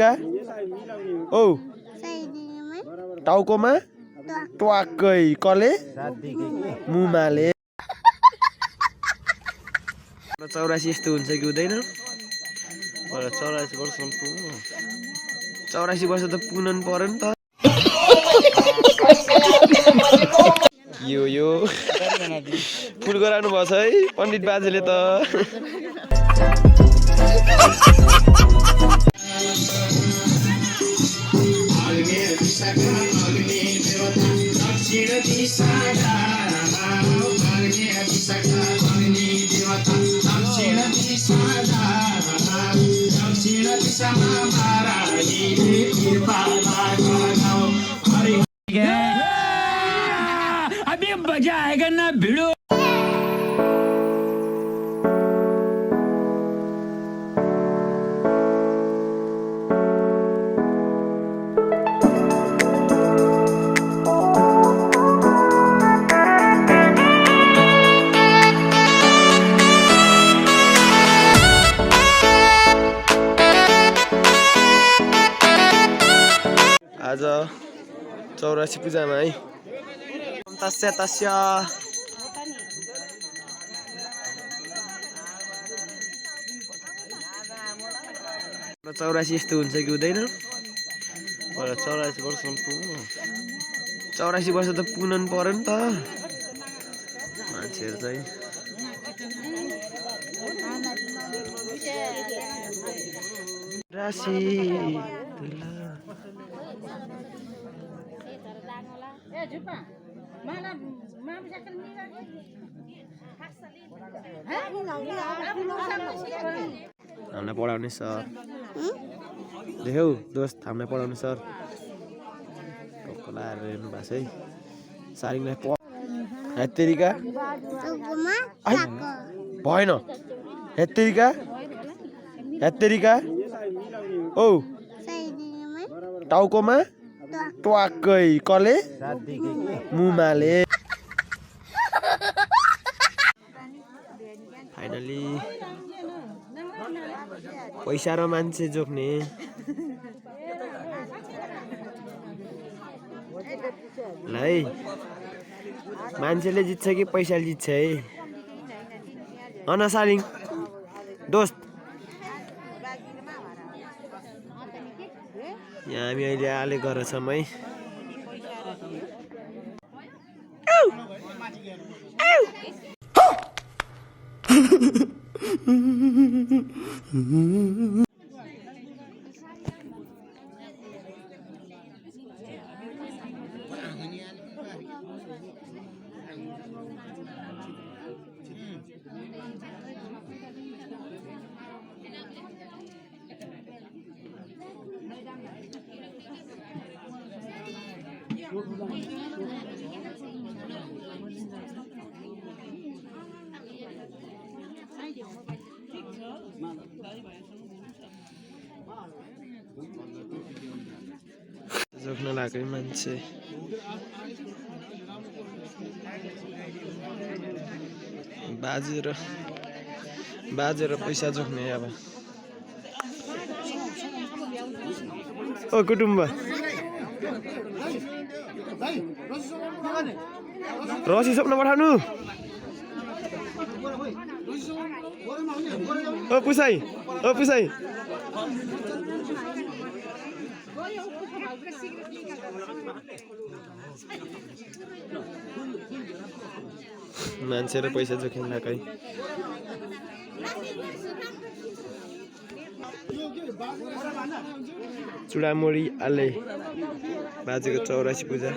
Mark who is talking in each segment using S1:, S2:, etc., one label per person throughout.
S1: औ टाउकोमा ट्वाक्कै कले मुमाले 84 यस्तो हुन्छ कि हुँदैन 84 वर्षसम्म पुग्नु 84 वर्ष त पुग्नु नि पर्यो नि त यो फुल गराउनु भछ है पण्डित बाजेले त
S2: अभी मजा आएगा ना भिड़ो
S1: आज 84 पूजामा है तस्य 84 यस्तो हुन्छ कि हुँदैन 84 वर्षसम्म पुग्नु 84 वर्ष त पुग्नु नि पर्यो नि त मान्छेहरु चाहिँ राशि हामीलाई पढाउने सर देख्यौ दोस्त हामीलाई पढाउने सर लाएर हेर्नु भएको छ है सारिङलाई हेत्तेरिका भएन हेत्तेरिका औ टाउकोमा ट्वाक्कै कले मुमाले फाइनली पैसा र मान्छे जोख्ने ल है मान्छेले जित्छ कि पैसाले जित्छ है सालिङ दोस्त यहाँ हामी अहिले आले गरेर छौँ है जोख्न लाग्यो मान्छे बाजेर पैसा जोख्ने अब ओ कुटुम्ब रसी सपना पठाउनु ओ पुसाई मान्छे र पैसा जोखिम लाग्यो चुडामुडी आले बाजेको 84 पूजा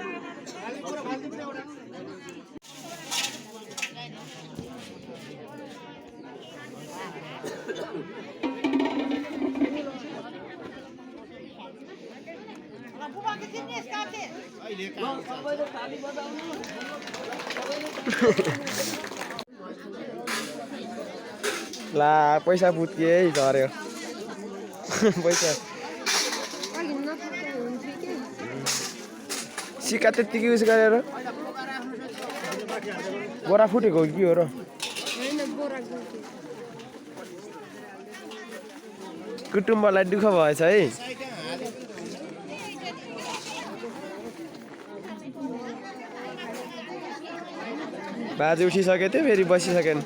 S1: ला पैसा फुत्के है झर्यो पैसा सिक्का त्यतिकै युज गरेर बोरा फुटेको हो कि हो र कुटुम्बलाई दुःख भएछ है बाजे उठिसकेको थियो फेरि बसिसकेन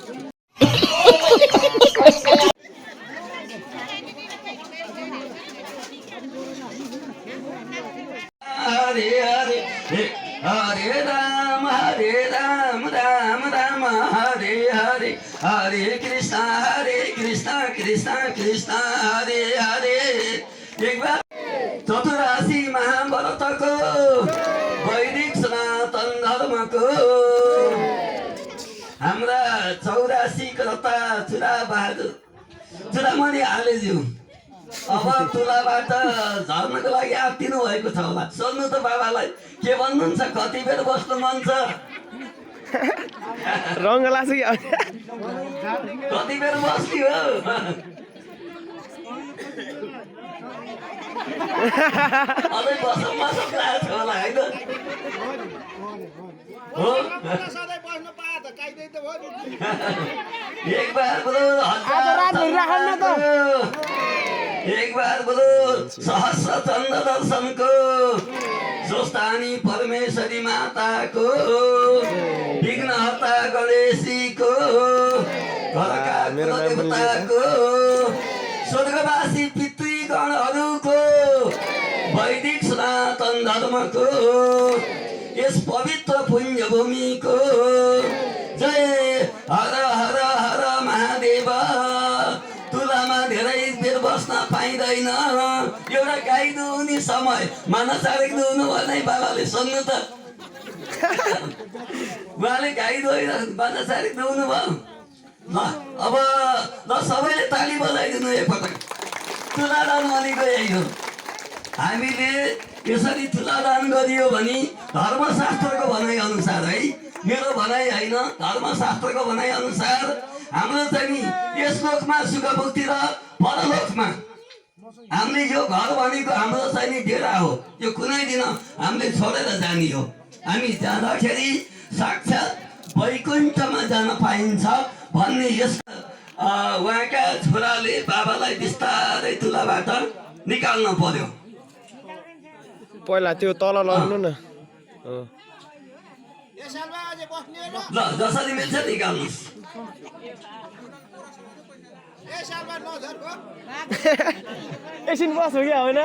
S3: हरे हरे हरे राम राम राम हरे हरे हरे कृष्ण कृष्ण कृष्ण हरे हरे एक बार चतुरासी महाव्रतको वैदिक सनातन धर्मको हाम्रा 84 करता चुरामणि हालेज्यू अब तुलाबाट झर्नको लागि आत्तिनु भएको छ होला सोध्नु त बाबालाई के भन्नुहुन्छ कति बेर बस्नु मन छ
S1: रङ्ग लाग्छ कि
S3: कति बेर बस्ने हो अझै बसौँ लाग्छ होला होइन हो एक बार बोलो एक बार बोलो सहस्र चन्द्र दर्शनको स्वस्थानी परमेश्वरी माताको विघ्नहर्ता गणेशीको घरका कुलदेवताको स्वर्गवासी पितृगणहरूको वैदिक सनातन धर्मको यस पवित्र पुण्यभूमिको जय हर हर हर महादेव तुलामा धेरै बेर बस्न पाइँदैन एउटा गाई दुहुने समय मानसारेक दुहुनु भने बाबाले सोध्नु त उहाँले गाई दुहेर मानसारेक दुहुनु भयो ल अब ल सबैले ताली बजाइदिनु एकपटक तुलादान भनेको यही हो हामीले यसरी तुलादान गरियो भने धर्मशास्त्रको भनाइ अनुसार है मेरो भनाइ होइन धर्मशास्त्रको भनाइ अनुसार हाम्रो चाहिँ नि यस लोकमा सुखमुक्ति र परलोकमा हामीले यो घर भनेको हाम्रो चाहिँ नि डेरा हो यो कुनै दिन हामीले छोडेर जाने हो हामी जाँदाखेरि साक्षात वैकुण्ठमा जान पाइन्छ भन्ने यस उहाँका छोराले बाबालाई बिस्तारै तुलाबाट निकाल्नु पर्यो
S1: पहिला त्यो तल लगाउनु न
S3: ल जसरी मिल्छ निकाल्नुहोस्
S1: एकछिन बस्नु क्या होइन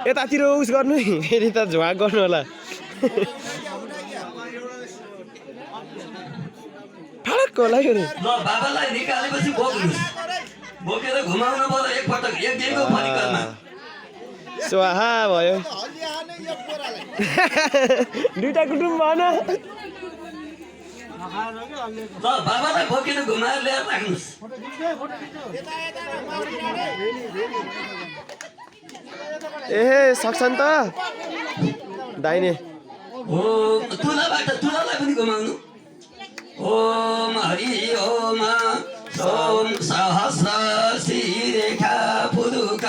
S1: यतातिर उस गर्नु फेरि त झ्वाक गर्नु होला फरक होला यो
S3: ल बाबालाई निकालेपछि बोक्नुहोस् बोकेर घुमाउनु पर्यो एकपटक एक दिनको परिक्रमा
S1: स्वाहा भयो दुईटा कुटुम्ब भएन
S3: ल बाबालाई बोकेर घुमाएर ल्याएर राख्नुहोस्
S1: ए सक्छन् त दाहिने
S3: तुलालाई पनि घुमाउनु ओम हरि ओम सोम सहस्र श्रीरेखा पुरुष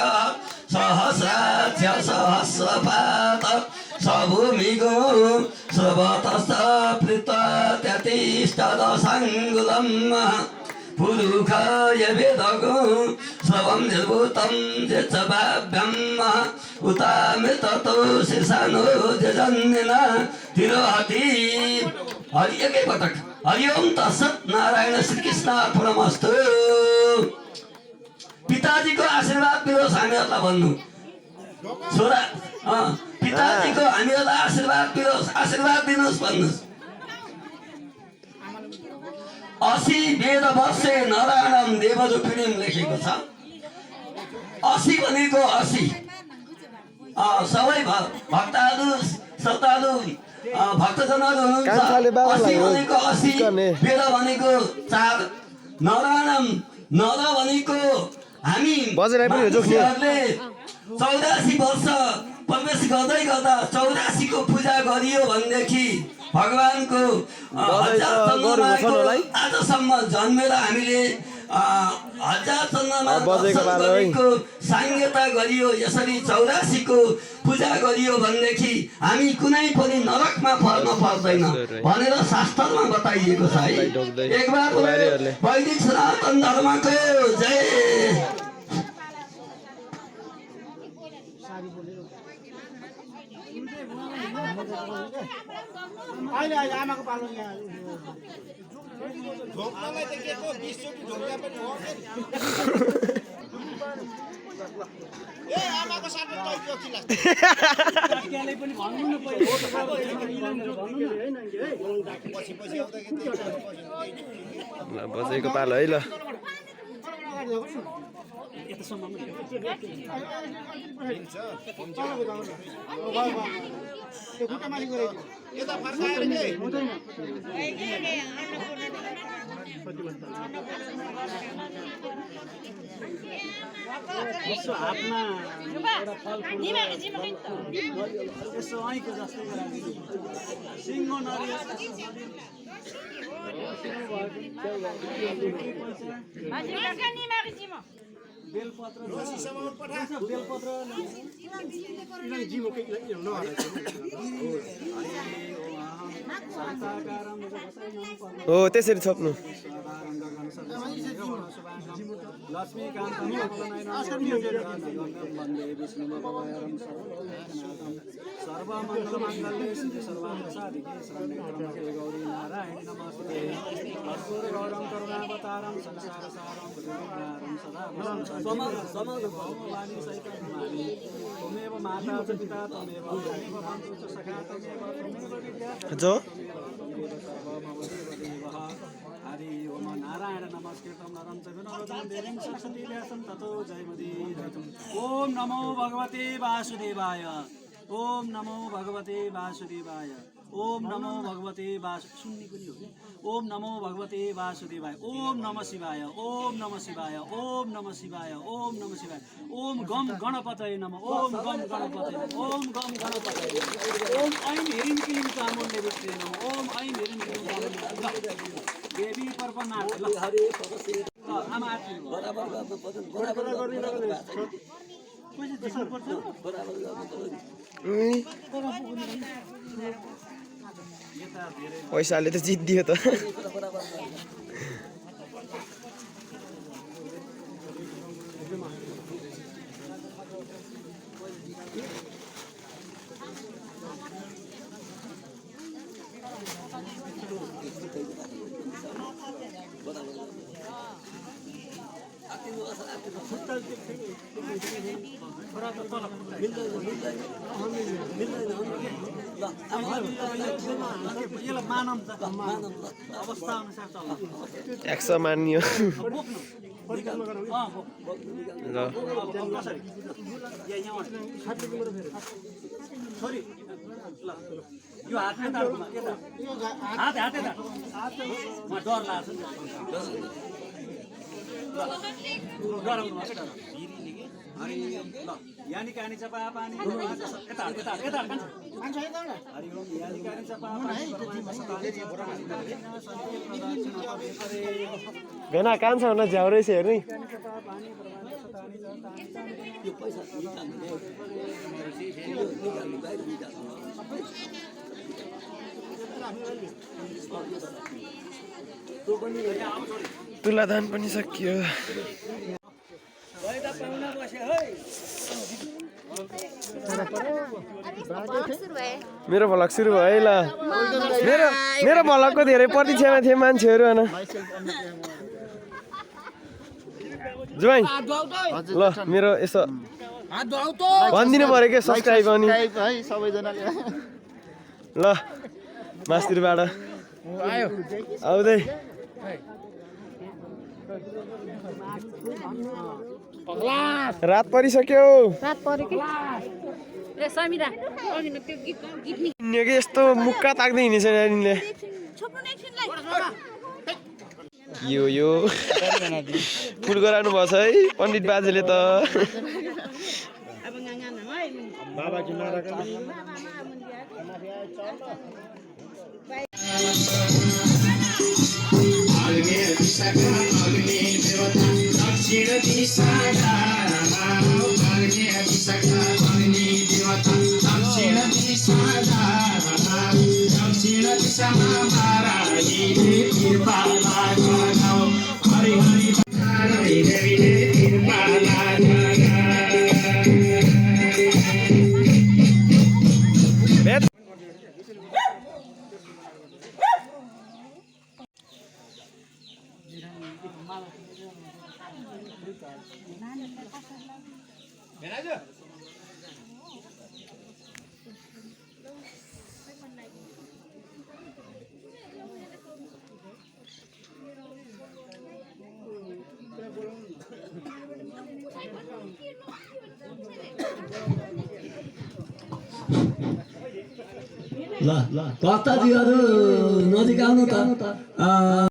S3: सहस्राक्ष सहस्रपात सभूमिगो सर्वतस्थ पृत त्यतिष्ठ दशाङ्गुलम् पुरुष यवेदगो सर्वं निर्भूतं यच्चभाव्यम् उतामृततो शीर्षानो जजन्येन तिरोहति हरि एकैपटक हरि ओम तत्सत् नारायण श्रीकृष्णार्पणमस्तु पिताजीको आशीर्वाद दिनुहोस् हामीहरूलाई भन्नु छोरा पिताजीको हामीहरूलाई आशीर्वाद दिनुहोस् भन्नुहोस् 80 वेद वर्षे नारायणम देवरूपिणीम लेखेको छ 80 भनेको 80 सबै भक्तहरू श्रद्धालु भक्तजनहरू हुनुहुन्छ 80 भनेको 80 वेद भनेको 4 नारायणम नर भनेको हामी मानिसहरूले 84 वर्ष प्रवेश गर्दै गर्दा 84 को पूजा गरियो भनेदेखि भगवानको आजसम्म जन्मेर हामीले 1000 चन्द्रमा दर्शनको साङ्गता गरियो यसरी 84 को पूजा गरियो भनेदेखि हामी कुनै पनि नरकमा पर्न पर्दैन भनेर शास्त्रमा बताइएको छ है एक बार वैदिक सनातन धर्मको जय
S4: अहिले आमाको पालो यहाँ
S5: ढोक्नलाई त के को 20 चोटि ढोक्दा पनि हो ए आमाको साथमा टैक्यो किला
S4: काट्याले पनि भन्नु न पहिले
S5: पछि पछि आउँदाखेरि
S1: ल बजेको पालो है ल
S4: त्यो खुट्टा मालिक गरेको
S5: यता फर्काएर के
S4: हुँदैन यसो हातमा एउटा फलफुल यसो ऐको जस्तै सिङ्गो नरियल बेलपत्र बेलपत्र जिमो
S1: हो त्यसरी छोप्नु
S4: सर्वमङ्गलमङ्गल्ये शिवे सर्वार्थसाधिके शरण्ये गौरी नारायणी नमस्ते कर्पूरगौरं करुणावतारं संसारसारं भुजगेन्द्रहारं सदा भवानी सहितमानी त्वमेव माता च पिता त्वमेव बन्धु च सखा त्वमेव विद्या
S1: जो
S4: हरि ओम नारायण नमस्कृतं नरं चैव नरोत्तमं देवीं सरस्वतीं व्यासं ततो जयमुदीरयतु ओम नमो भगवते वासुदेवाय ओम नमो भगवते वासुदेवाय ओम नमो भगवते सुन्नी पनि हो ओम नमो भगवते वासुदेवाय ओम नमः शिवाय ओम नमः शिवाय ओम नमः शिवाय ओम नमः शिवाय ओम गम गणपतये नमः ओम गम गणपतये ओम गम गणपतये ओम ऐं ह्रीं क्लीं चामुण्डे विष्णवे नमः ओम ऐं ह्रीं क्लीं चामुण्डे देवी पर्वनाथ हरे आमा बराबर
S1: पैसाले त जित्दियो त
S4: अवस्था अनुसार चल्नु
S1: 100 मानियो ल
S4: यो हातमा हात हात म डर लाग्छ डराउनु भएको डर हरि ल यानी कानी चपा पानी यता यता यता हरि ओम यानी कानी चपा पानी
S1: भेना कान छ भने झ्याउ रहेछ हेर्नु तुलादान पनि सकियो मेरो भ्लग सुरु भयो है ल मेरो भ्लगको धेरै प्रतीक्षामा थिए मान्छेहरू हैन जुवाई ल मेरो यसो भनिदिनु पर्यो के सब्सक्राइब अनि
S6: है सबैजनाले
S1: ल मास्तिरबाट
S6: आयो
S1: आउँदै रात परिसक्यो यस्तो मुक्का ताक्दै हिँडेछ नानीले यो फुल गराउनु भएको छ है पण्डित बाजेले त
S3: ल कर्ताजीहरू नजिक आउनु त